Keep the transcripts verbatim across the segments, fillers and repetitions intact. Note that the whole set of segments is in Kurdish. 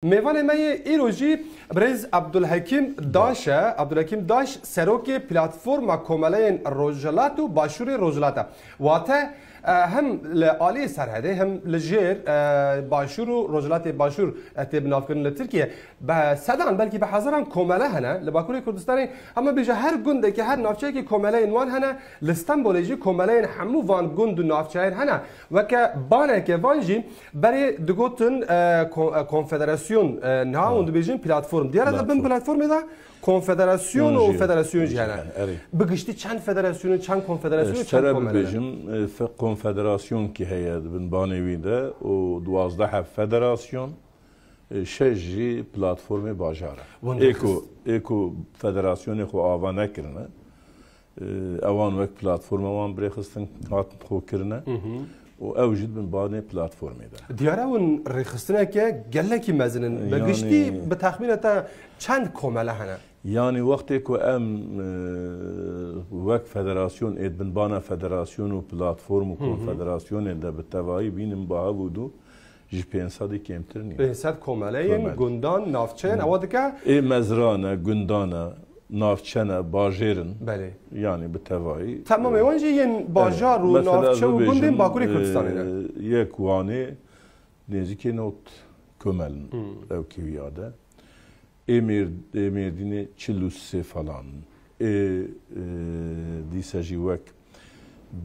Mêvanê me yê îro jî birêz Abdulhekîm Daş e. Abdulhekîm Daş serokê Platforma Komeleyên Rojhilat û Başûrê Rojhilat e. Wate, e, hem li aliyê Serhedê hem li jêr, e, Başûr û Rojhilatê Başûr, e, tê binavkirin li Tirkiye. Bi sedan, belkî bi hezaran komele hene li Bakurê Kurdistanê. Hema bêje her gundekî, her navçeyekî komeleyên wan hene. Li Stenbolê jî komeleyên hemû van gund û navçeyên hene. Weke baneke van jî berê digotin, e, ko-, e, konfederasyon, e, niha hûn dibêjin platform. Diyar e di bin Platform. platformê de konfederasyon û Jî. federasyon jî hene. Erê. Bi giştî çend federasyon û çend konfederasyon û Ji çend te re komele hene? bibêjim, e, fe-, konfederasyon kî heye di bin banê wî de û duwazdeh heb federasyon, e, şeş jî platformê bajar e. Wan Ê ku, rêxist- ê ku federasyonê xwe ava nekirine, e, ewan wek platforma wan birêxistin hatin xwe kirine Mhm. û ew jî di bin banê platformê de. Diyar e hûn rêxistineke gelekî mezin in. Bi Yanî giştî bi texmîna te çend komele hene? Yanî wextê ku em, e, wek federasyon ê di bin bana federasyon û platform û Hı hı. konfederasyonê de bi tevayî bînin ba hev û du ji pênc sedî kêmtir nîne. Pênc sed komeleyên Komel. gundan, navçeyên, ewa dike? Ê mezran e, gundan e, navçe ne, bajêr in. Belê. Yanî bi tevayî. Temamê wan jî yên bajar û Mesela navçe û bibêjim, gundên Bakurê Kurdistanê ne. e, yek Wanê nêzîkê nod komel in Hmm. ew kêwiya de. Ê Mêr-, ê Mêrdînê çil û sê falan. Ê, e, dîse jî wek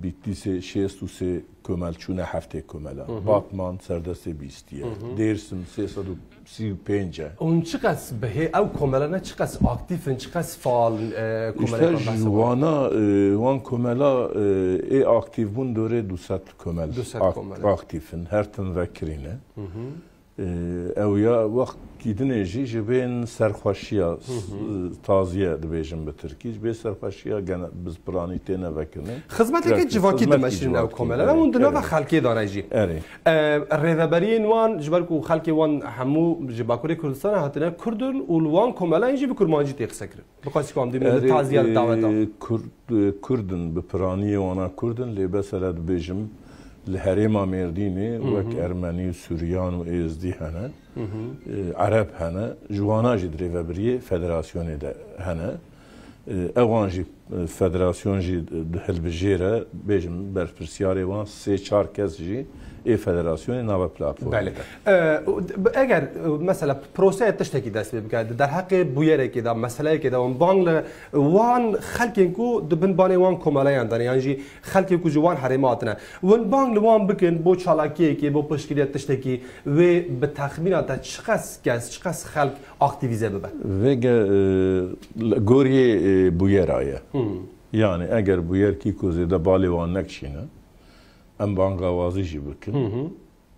Bîtlîsê şêst û sê komel çûne heftê komel e. Hı hı. Batman serdestê bîstî ye. Hı hı. Dêrsim sê sed û sî û pênc e. Hûn çiqas bi hê ew komelane çiqas aktîf in, çiqas faal in, e, Îşte komelê ji behs wana, e, wan komela, e, ê aktîf bûn dorê du sed komel Du sed ak-, komel. aktîf in. Her tim vekirîne. Hı hı. Ee, ew ya wextî dinê jî ji bên serxweşiya, Hı hı. s-, taziye dibêjin bi tirkî, ji bê serxweşiya gene bi piranî têne vekirin. Xizmeteke Direkt civakî xizmet dimeşînin ev civakî, komelana, evet, hûn di nava evet. xelkê de ne jî. Erê. Ee, rêveberiyên wan, ji ber ku xelkê wan hemû ji Bakurê Kurdistanê hatine Kurd in û li wan komelayên jî bi kurmancî tê qise kirin. Bi qasî ku em dînin li Erê, taziya li daweta. e, Kurd, e, Kurd in, bi piraniyê wana Kurd in, lê mesela dibêjim, li herêma Mêrdînê Hı hı. wek Ermenî, Suryan û Êzdî hene. Hı hı. E, Ereb hene. Ji wana jî di rêvebiriyê federasyonê de hene. E, ewan jî, e, federasyon jî di hilbijêr e, bêjim, berpirsiyarê wan sê çar kes jî ê federasyonê nava platformê Belê. de. E, eger, e, mesela proseya tiştekî dest pê bike, di derheqê bûyerekê de, meseleyekê de, wan bang li wan xelkên ku di bin banê wan komeleyan de ne, yan jî xelkê ku ji wan herêma hatine, wan bang li wan bikin bo çalakiyekê, bo piştgiriya tiştekî, wê bi texmîna te çiqas kes, çiqas xelk aktîvîze bibe? Vêge, e, li goriyê, e, bûyera ye. Hmm. Yani eger bûyerkî ku zêde balê wan nekişîne, em bangawazî jî bikin. Hı hı.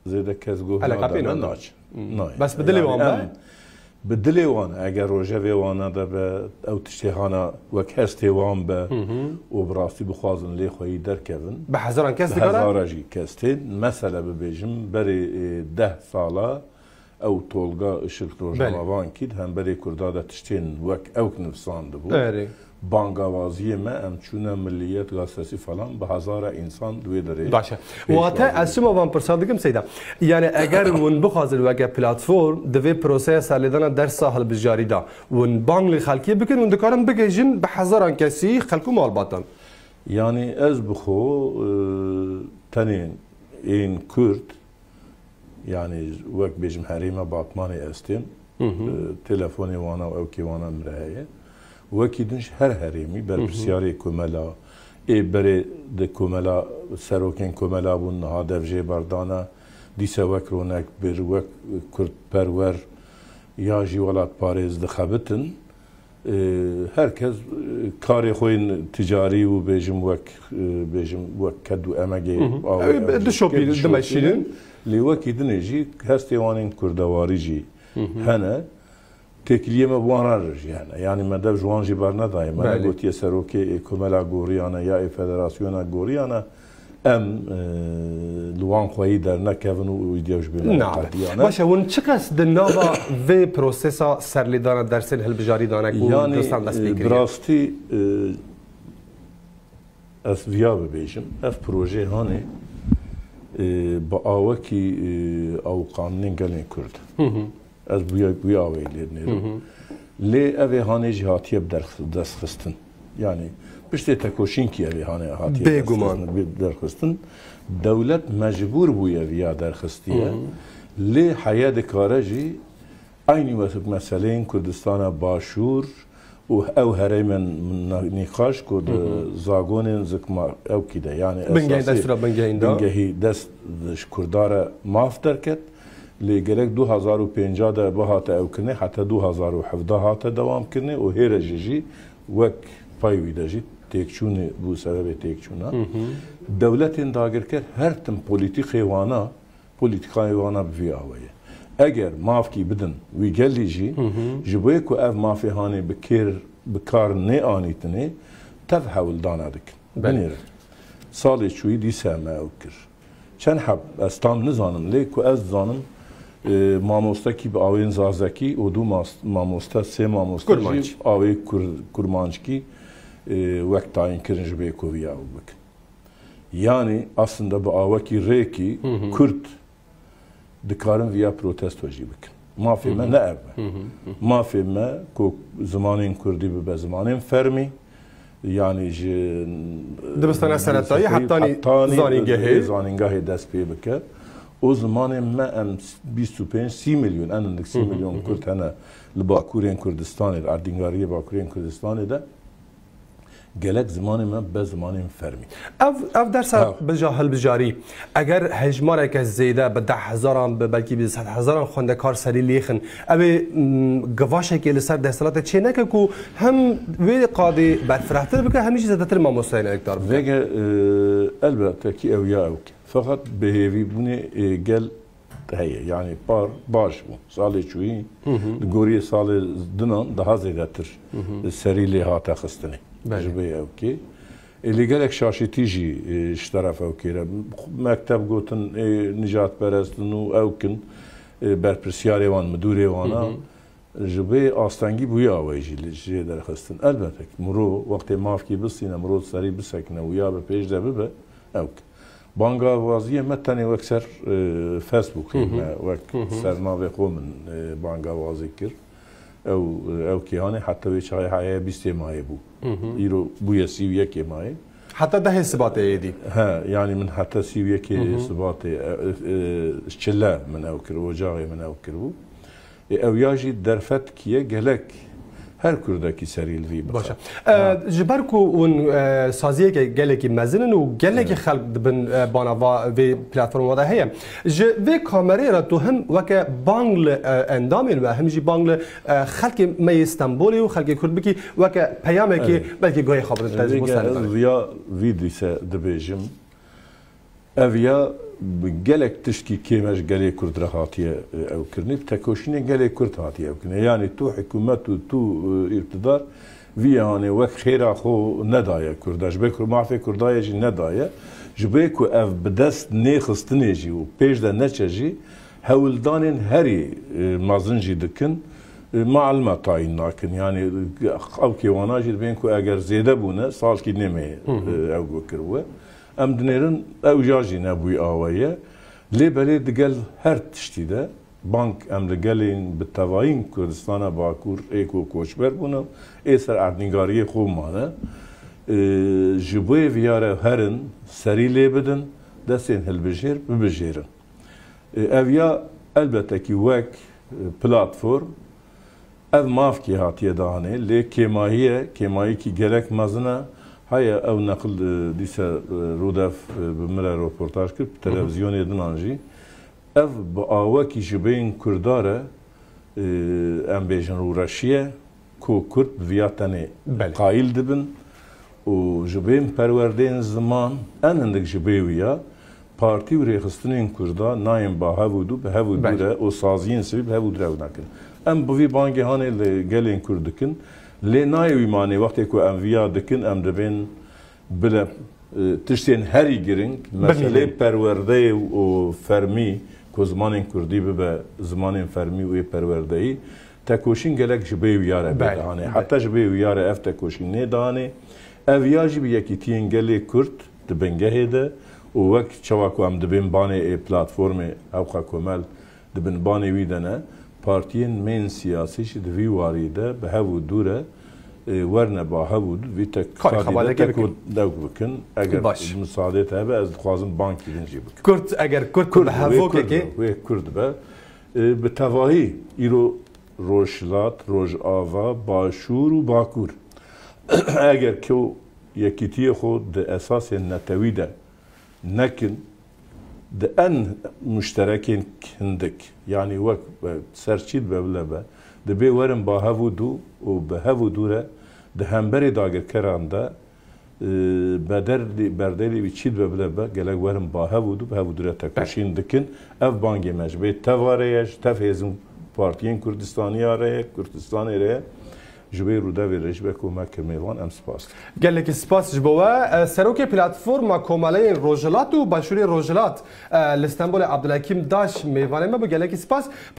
Zêde kes guh Eleka pê nade me, nade. naçin. Hmm. Nayê. Bes bi dilê Yani wan be? em bi dilê wan, eger rojevê wana de be, ew tiştê hana wek hestê wan be Hı hı. û bi rastî bixwazin lê xweyî derkevin. Bi hezaran kes Bi dikare? hezara jî kes tên. Mesele bibêjim, berê, e, deh sala ew Tolga Işık Belê. rojnamavan kî di hemberê Kurda de tiştên wek ew nivsandibû. Erê. Bangawaziyê me, em çûne Milliyet Gazetesi falan, bi hezara însan di wê derê Baş e. pêşwazî Wate ez çima van pirsa dikim Seyda? Yani eger hûn bixwazin weke platform di vê proseya serlêdana dersa hilbijarî de hûn bang li xelkê bikin, hûn dikarin bigihîjin bi hezaran kesî xelk û malbatan. Yani ez bi xwe, e, tenê ên Kurd, yani wek bêjim herêma Batmanê ez têm, Hı hı. e, telefonê wana û ewkê wana min re heye. Wekî din ji her herêmî Hı hı. berpirsiyarê komela, ê berê di komela, serokên komela bûn, niha dev jê berdane, dîse wek ronekbir, wek kurdperwer ya jî welatparêz dixebitin. E, her kes, e, karê xwe yên ticarî û bêjim wek, e, bêjim wek ked û emegê Hı hı. awê Ew ew jî dişopînin, ked dimeşînin. dişopînin. Lê wekî dinê jî hestê wan ên kurdewarî jî Hı hı. hene. Têkiliyê me bi wan re jî hene. Yanî me dev ji wan jî bernedayê. Me Belê. negotiye serokê ê komela goriyane ya ê federasyona goriyane. Em, e, li wan xweyî dernekevin û îdiya ji bê me Nabe. qediyane. Baş e, hûn çiqas di nava vê prosesa serlêdana dersên hilbijarî de ne ku Yanî, dirstan dest pê e, kiriye? bi rastî, e, ez viya bibêjim, ev proje hanê, e, bi awekî, e, awiqandinên gelên Kurd. Hı hı. Ez bi wî awayî lê dinêrim. Lê ev ê hanê jî hatiye bi derx-, destxistin. Yanî piştê tekoşînkî ev ê hanê hatiye Bêguman. destxistin, bi derxistin. Dewlet mecbûr bûye viya derxistiye. Lê heye dikare jî eynî wek meseleyên Kurdistana Başûr û ew herêmên nîqaş ku di zagonên zikma ewkî de, yanî Bingehîn, esasî destûra bingehîn de. bingehî dest ji Kurda re maf derket. Lê gerek du hazar û pêncî de bihate ewkirinê, heta du hazar û hevdeh hate dewamkirinê û hêre jî jî wek pay wî de jî têkçûnê bû, sebebê têkçûna. Dewletên dagirker her tim polîtîkê wana, polîtîkayê wana bi vî awe ye. Eger mafkî bidin wî gelî jî, ji bo ku ev mafê hanê bi kêr, bi kar nêanîtinê, tev hewldana dikin. Belê. Binêrin. Salê çûyî dîsa me ew kir. Çend heb, ez tam nizanim, lê ku ez dizanim, e, mamostekî bi awên zazekî û du mas-, mamoste, sê mamoste Kurmanc. jî awê kur-, kurmanckî, e, wek tayîn kirin ji bê ku viya ew bikin. Yanî aslında bi awekî rêkî Kurd dikarin viya protesto jî bikin. Mafê me ne ev e. Mafê me ku zimanên Kurdî bibe zimanên fermî, yanî ji Dibistana seretayî hetanî hetanî zanîngehê. zanîngehê dest pê bike. O zimanên me em bîst û pênc sî milyon, en hindik sî milyon Kurd hene li bakurên Kurdistanê, li erdnîgariyê bakurên Kurdistanê de. Gelek zimanê me be zimanên fermî. Ev, ev dersa Ha. bija hilbijarî, eger hejmareke zêde bi deh hezaran, bi belkî bi sed hezaran xwendekar serî lêxin, ew ê, m, givaşekê li ser desthilatê çê neke ku hem wê qadê berfirehtir bike, hem jî zêdetir mamosteyên elekdar bike. Vege, e, elbette ki ew ya ew ke. Feqet bi hêvîbûnê, e, gel heye. Yanî par baş bû. Salê çûyî li gorî salê dinan daha zêdetir serî lê hate xistinê. Belê. Ji vê ewkê. E, lê gelek şaşîtî jî, e, ji teref ewkê re. Mekteb gotin, e, nijadperest in û ewk in, e, berpirsiyarê wan, midûrê wan a. Ji vê astengî bûye awayî jî li jê derxistin. Elbette ki mirov wextê mafkî bistîne, mirov serî bisekine û ya bi pêş de bibe, ewk. Bangavaziyê me tenê wek ser, e, Facebookê Hı hı. me, wek Hı hı. ser navê xwe min, e, bangavazî kir. Ew, ew kêhanê heta wê çaxê heye bîstê mayê bû. Hı hı. Îro bûye sî û yekê mayê. Heta dehê Sibatê êdî. He, yanî min heta sî û yekê Hı hı. Sibatê, e, e, çile min ew kir, ocaxê min ew kiribû. E, ew ya jî derfetkî ye, gelek her Kurdekî serî li vî bixe. Baş e. Ha. E, ji ber ku hûn, e, saziyeke gelekî mezin in û gelekî Evet. xelk di bin, e, bana va, vê platforma de heye. Ji vê kamerê re tu him weke bang li, e, endamên we, him jî bang li, e, xelkê me yê Stenbolê û xelkê Kurd bikî, weke peyamekî Evet. belkî guhê xwe bidin te ji bo Vêge ser ez vîya vî dîse dibêjim. Ev ya bi gelek tiştkî kêm e ji gelê Kurd re hatiye, e, ew kirinê, bi tekoşînê gelê Kurd hatiye ew kirinê. Yanî tu hikûmet û tu, e, îqtidar vî hanê wek xêra xwe nedaye Kurda. Ji ber ku mafê Kurda ye jî nedaye. Ji ber ku ev bi dest nêxistinê jî û pêş de neçe jî hewldanên herî, e, mezin jî dikin. E, ma elma tayîn nakin. Yanî ew kêwana jî dibên ku eger zêde bûne, salkî nêmê, Hı hı. e, ew got kiribû. Em dinêrin ew ya jî nebûyî awe ye. Lê belê digel her tiştî de bang em li gelên bi tevayîn Kurdistana Bakur ê ku koçber bûne, ê ser erdnîgariyê xwe mane, e, ji bo yê viyare herin, serî lê bidin, destên hilbijêr bibijêrin. E, ev ya elbette ki wek, e, platform, ev mafkî hatiye danê, lê kêmahiye, kêmahiyekî gelek mezin e. Heye ew neqil, e, dîse, e, Rûdef, e, bi min re roportaj kir, bi Hı hı. televîzyonê dinan jî. Ev bi awekî ji bên Kurda re, e, em bêjin rûreşiye, ku Kurd bi viya tenê Belê. qayîl dibin û ji bên perwerdeyên ziman en hindik ji bê wiya partî û rêxistinên Kurda nayên ba hev û dû bi hev û dû Belê. re û saziyên sivîl bi hev û dû re ew nakin. Em bi vî bangê hanê li gelên Kurd dikin, lê nayê wî manê wextê ku em viya dikin, em dibên bile, e, tiştên herî giring, Bimînin. meselê perwerdeyê û fermî ku zimanên Kurdî bibe zimanên fermî û ê perwerdeyî, tekoşîn gelek ji bê wiya re bê Belê, danê. belê. Heta ji bê wiya re ev tekoşîn nê danê. Ev ya jî bi yekîtiyên gelê Kurd di bingehê de û wek çawa ku em dibên banê ê platformê Hewqa Komel di bin banê wî de ne, partiyên mêyên siyasî jî di vî warî de bi hev û dû re, e, werine ba hev û dû vî tek Xalê xebateke tek bikin. Û dewk bikin. Eger Baş. Misadê te hebe, ez dixwazim bankî din jî bikim. Kurt, eger Kurt Kurd be, be, wê Kurd hevokekê be, wê Kurd be. E, bi tevahî îro Rojhilat, Rojava, Başûr û Bakur. Eger ku yekîtiyê xwe di esasên netewî de nekin, di en muşterekên hindik, yanî wek, e, ser çî dibe bile be, dibê werin ba hev û dû û bi hev û dû re di hemberê dagirkeran de, e, beder, berdelî wî çî dibe bile be, gelek werin ba hev û dû, bi hev û dû re tekoşîn dikin. Ev bangê me ji bê teva re ye, ji tev hêzin partiyên Kurdistanî ya re ye, Kurdistanê re ye. Ji wê rûdevê re jî be ku me kir mêvan, em spas dikin. Gelekî spas ji bo we. E, Serokê Platforma Komeleyên Rojhilat û Başûrê Rojhilat, e, li Stenbolê Abdulhekîm Daş mêvanê me bû. Gelekî spas.